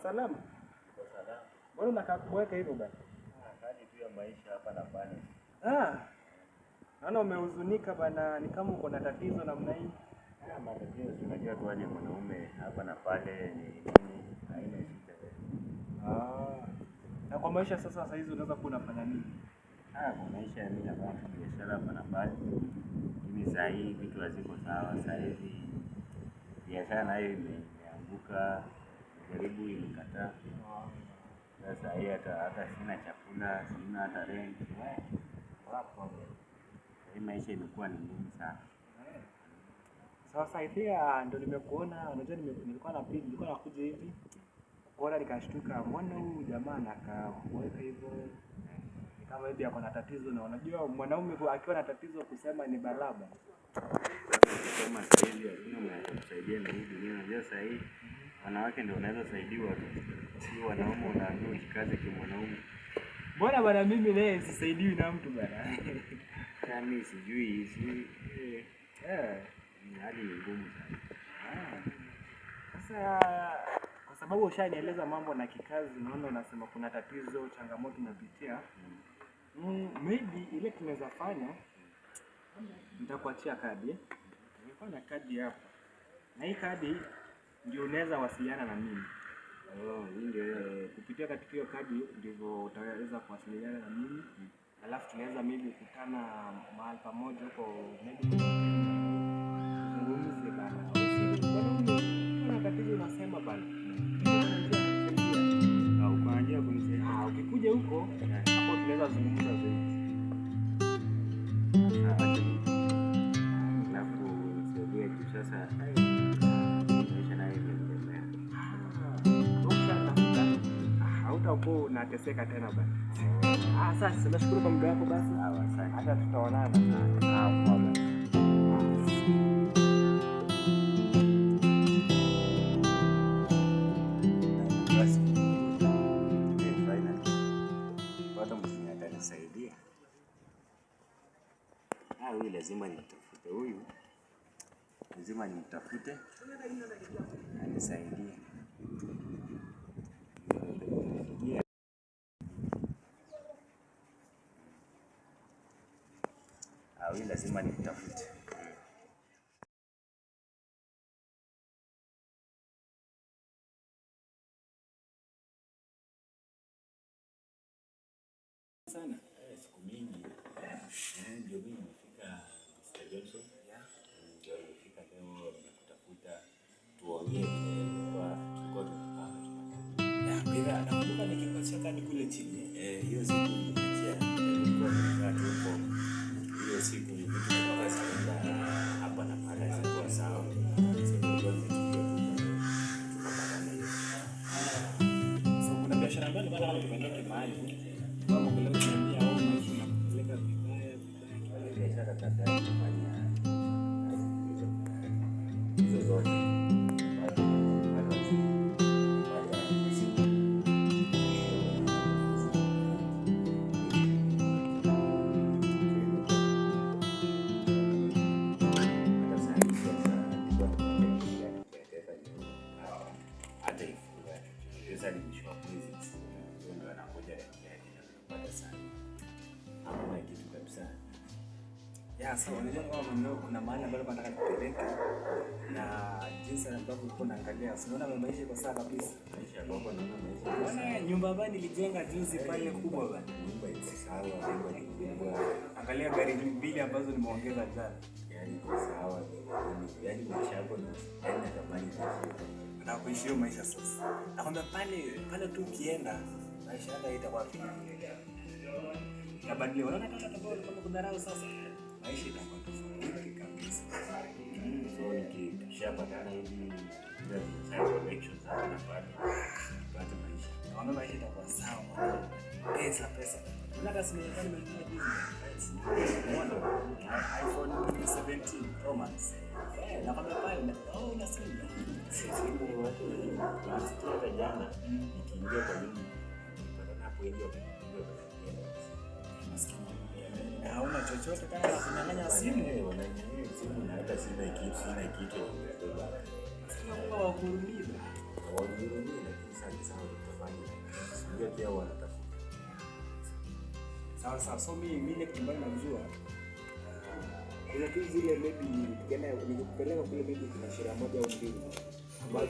Salama? Kwa salama. Mbona unakaa kubweka hivyo bana? Hali tu ya maisha hapa na pale. Ah, naona umehuzunika bana, ni kama uko na tatizo namna hii. Haya matatizo si unajua tu hali ya mwanaume hapa na pale ni nini, haina shida. Ah, na kwa maisha sasa, saa hizi unaweza kuwa unafanya nini? Kwa maisha mimi nafanya tu biashara hapa na pale. Mimi saa hii vitu haziko sawa, saa hizi biashara nayo imeanguka, jaribu imekataa. Sasa hii hata sina chakula, sina hata rent. Hii maisha imekuwa ni ngumu sana. Sasa pia ndo nimekuona, unajua nilikuwa na pili, nilikuwa nakuja hivi kuona nikashtuka, mbona huyu jamaa anakaa kuweka hivyo? Ni kama hivi ako na tatizo, na unajua mwanaume akiwa na tatizo kusema ni balaa. Sasa ukisema saa hizi hakuna mwenye atakusaidia na hii dunia. Unajua saa hii wanawake ndio wanaweza saidiwa tu, si wanaume. Unaambiwa ujikaze kimwanaume. Mbona bana, mimi naye sisaidiwi na mtu bana. Sasa mimi sijui, si Eh. hali ni ngumu sana. Sasa kwa sababu ushanieleza mambo na kikazi, naona unasema kuna tatizo, changamoto unapitia. Maybe ile tunaweza fanya, nitakuachia kadi. Nilikuwa na kadi hapa, na hii kadi ndio unaweza wasiliana na mimi. Oh, hii ndio hiyo. Kupitia katika hiyo kadi ndivyo utaweza kuwasiliana na mimi, alafu tunaweza maybe kukutana mahali pamoja huko, maybe tuzungumze bana. Bwana, tatizo unasema bana, Au kwa njia ya kunisaidia. Ah, ukikuja huko hapo tunaweza zungumza zaidi. Alafu nisaidie juu sasa maisha nayo imenilemea. Ukishatafuta hautakuwa unateseka tena bana. Ah, sasa nashukuru kwa muda wako basi. Sawa, asante. Hata tutaonana. Ah, poa basi. Basi, finally pata mtu mwenye atanisaidia. Huyu lazima nimtafute, huyu lazima nimtafute anisaidie. Huyu lazima nimtafute. Sana. Siku mingi ndio mimi nimefika, Mr. Johnson. Ndio nimefika leo, nimekutafuta tuongee vile tulikuwa tumepanga tupatane. Ya, bila nakumbuka nikikuachia kadi kule chini. Hiyo siku niliachia, nilikuwa nimekaa tu huko. Hiyo siku vitu vilikuwa zinaenda hapa na pale, hazikuwa sawa. So nilikuwa nimetulia tu tukapatana hiyo siku. So kuna biashara ambayo nilikuwa nataka tupeleke mahali. Kama ongelea kuniambia au maisha inakupeleka vibaya vibaya. Wale biashara kadhaa kufanya hizo hizo zote bado bado bado siku. Hata saa hii sasa nilikuwa nimeenda caretaker hata ifunga. Sasa ni mwisho wa mwezi, ndio anakuja rent yake na tunapata sana. Hakuna kitu kabisa. Ya, sawa, unajua kama mnao kuna mahali ambapo nataka nikupeleke na jinsi ambavyo uko naangalia, si unaona maisha iko sawa kabisa. Maisha ya baba, naona maisha iko sawa. Unaona nyumba ambayo nilijenga juzi pale kubwa bana. Nyumba iko sawa, nyumba ni kubwa. Angalia gari mbili ambazo nimeongeza jana. Yaani iko sawa, yaani maisha yako ni yaani natamani kuishi. Na kuishi hiyo maisha sasa. Nakwambia pale pale tu ukienda maisha yako itakuwa vile. Itabadilika. Unaona kama tabia kama kudharau sasa. Maisha itakuwa tofauti kabisa. So nikishapatana hivi ile biashara connections hapa na pale, nipate maisha. Nakwambia maisha itakuwa sawa mwanangu. Pesa pesa. Unaona hata simu yangu nimenunua juzi. Umeona? iPhone 17 Pro Max. Nakwambia pale na oh, una simu. Simu watu nilisikia hata jana nikiingia kwa nyumba nilipatana hapo nje wakanipiga wakaniambia Maskini. Na hauna chochote kama kunyang'anya simu. Wananyang'anya simu na hata sina kitu, sina kitu nimebeba. Maskini Mungu hawakuhurumii bana. Hawanihurumii, lakini Sasa akisema tutafanya, unajua pia wanatafuta. Sawa sawa. So mimi ile kitu ambayo najua, kuna tu zile maybe tukienda nikikupeleka kule maybe kuna sheria moja au mbili ambazo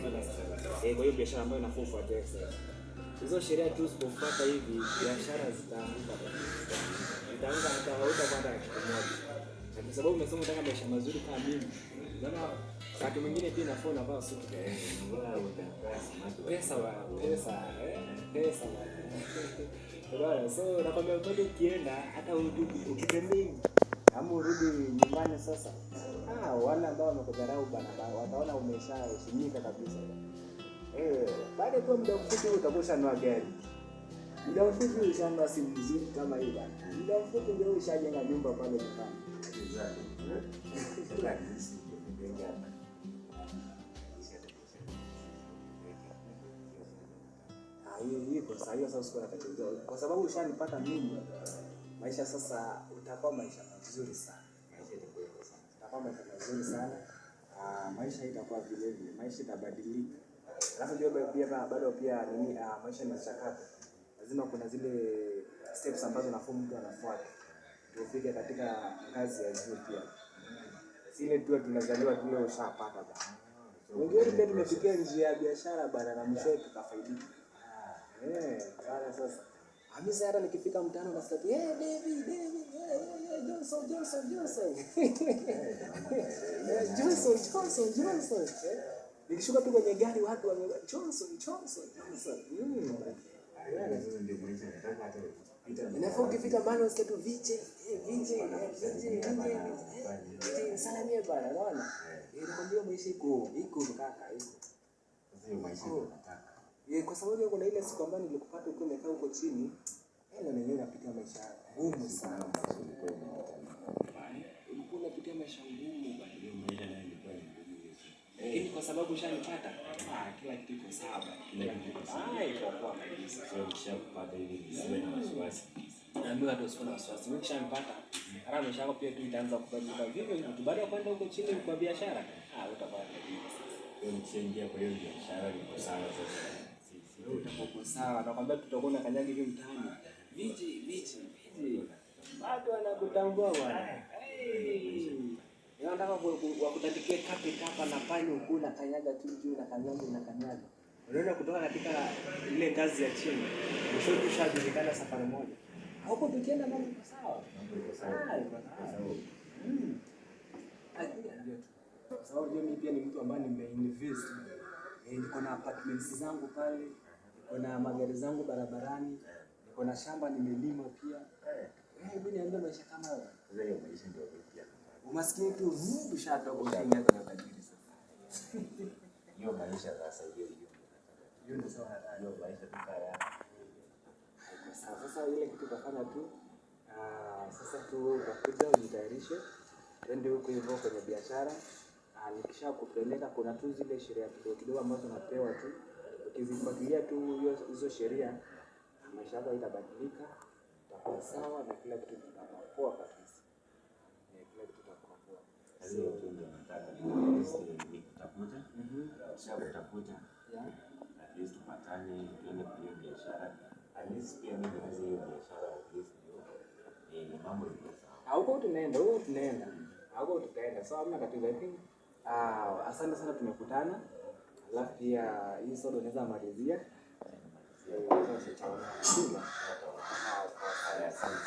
kwa hiyo biashara ambayo inafaa ufuate sasa. Hizo sheria tu usipofuata hivi biashara zitaanguka bwana. Zitaanguka hata hautapata kitu moja. Na kwa sababu umesema unataka maisha mazuri kama mimi. Unaona wakati mwingine pia inafaa unavaa suti. Mbona utakaa smart? Pesa wa pesa, pesa bwana. Unaona, so nakwambia bado ukienda hata ukitembea hivi ama urudi nyumbani sasa, wale ambao wamekudharau bana, wataona umeshaheshimika kabisa. Baada tu muda mfupi utakuwa ushanunua gari. Muda mfupi ushanunua simu nzuri kama hii bana. Muda mfupi ndio ushajenga nyumba pale nyumbani. Exactly. Sasa at least ndio hapa. Hiyo iko sawa, hiyo sasa usikuwa na tatizo. Kwa sababu ushanipata mimi, maisha sasa utakuwa maisha mazuri sana. Maisha itakuwa iko sawa. Itakuwa maisha mazuri sana. Maisha itakuwa vile vile, maisha itabadilika. Alafu ndio pia bado pia nini, maisha ni mchakato. Lazima kuna zile steps ambazo nafuu mtu anafuata ndio ufike katika ngazi ya juu pia. Si ile tu tunazaliwa tu leo ushapata bana. Wengi wetu pia tumepitia njia ya biashara bana na mwishowe tukafaidika. Bana sasa. Hamisa hata nikifika mtaani unasikia tu, "Eh, David, David, Johnson, Johnson, Johnson." Johnson, Johnson, Johnson. Nikishuka tu kwenye gari watu wame Johnson, Johnson, Johnson. Sasa ndio maisha nataka hata kupita. Inafaa ukifika mahali unasikia tu VJ, VJ, VJ, VJ, VJ, nisalimie bana, unaona? Nakwambia maisha iko, iko kaka, iko. Sasa hiyo maisha ndio nataka. Kwa sababu kuna ile siku ambayo nilikupata ukiwa umekaa huko chini, na mwenyewe unapitia maisha ngumu sana. Maisha ilikuwa imenitandika. Ulikuwa unapitia maisha ngumu bana. Hiyo maisha nayo ilikuwa ni ngumu hiyo siku. Lakini kwa sababu ushanipata, kila kitu iko sawa bana. Kila kitu iko sawa. Iko poa kabisa. So nikishakupata hivi nisiwe na wasiwasi. Naambiwa hata usikuwe na wasiwasi. Mimi nikishanipata, hata maisha yako pia tu itaanza kubadilika. Vivyo hivyo tu baada ya kwenda huko chini kwa biashara, utakuwa tajiri sasa. Kwa hiyo nikishaingia kwa hiyo biashara niko sawa sasa. Wewe utakuwa uko sawa. Nakwambia tutakuwa na kanyaga hivi mtaani. Viji, viji, viji. Watu wanakutambua bwana. Hey. Nataka wakutandikie carpet hapa na pale huku na kanyaga tu juu na kanyaga na kanyaga. Unaona kutoka katika ile ngazi ya chini. Mwisho tushajulikana safari moja. Huko tukienda mambo iko sawa. Mambo iko sawa. Iko Kwa sawa. sababu Ndio tu. Kwa sababu mimi pia ni mtu ambaye nimeinvest. Niko na apartments zangu pale, niko na magari zangu barabarani, niko na shamba nimelima pia. Hebu niambie maisha kama hayo. Sasa hiyo maisha ndio pia nataka. Umaskini tu ushatoka ushaingia kwenye utajiri sasa. Hiyo maisha sasa hiyo hiyo ndio nataka. Hiyo ndio sawa nataka. Hiyo maisha tu kaya. Haiko sawa. Sasa ile kitu utafanya tu, sasa tu wewe utakuja ujitayarishe, twende huko hivyo kwenye biashara. Nikisha kupeleka kuna tu zile sheria kidogo kidogo ambazo unapewa tu. Ukizifuatilia tu hizo sheria, maisha yako itabadilika, itakuwa sawa na kila kitu kitakuwa poa kabisa. Kila kitu kitakuwa poa. Sasa hiyo tu ndio nataka. At least nikutafuta. Nikishakutafuta. At least tupatane tuende kwa hiyo biashara. At least pia mimi nianze hiyo biashara at least ndio mambo iko sawa. Huko tunaenda, huko tunaenda. Huko tutaenda. So hamna tatizo. I think asante sana tumekutana. Alafu pia hii soda unaweza malizia. Sasa tutaona. Haya, asante.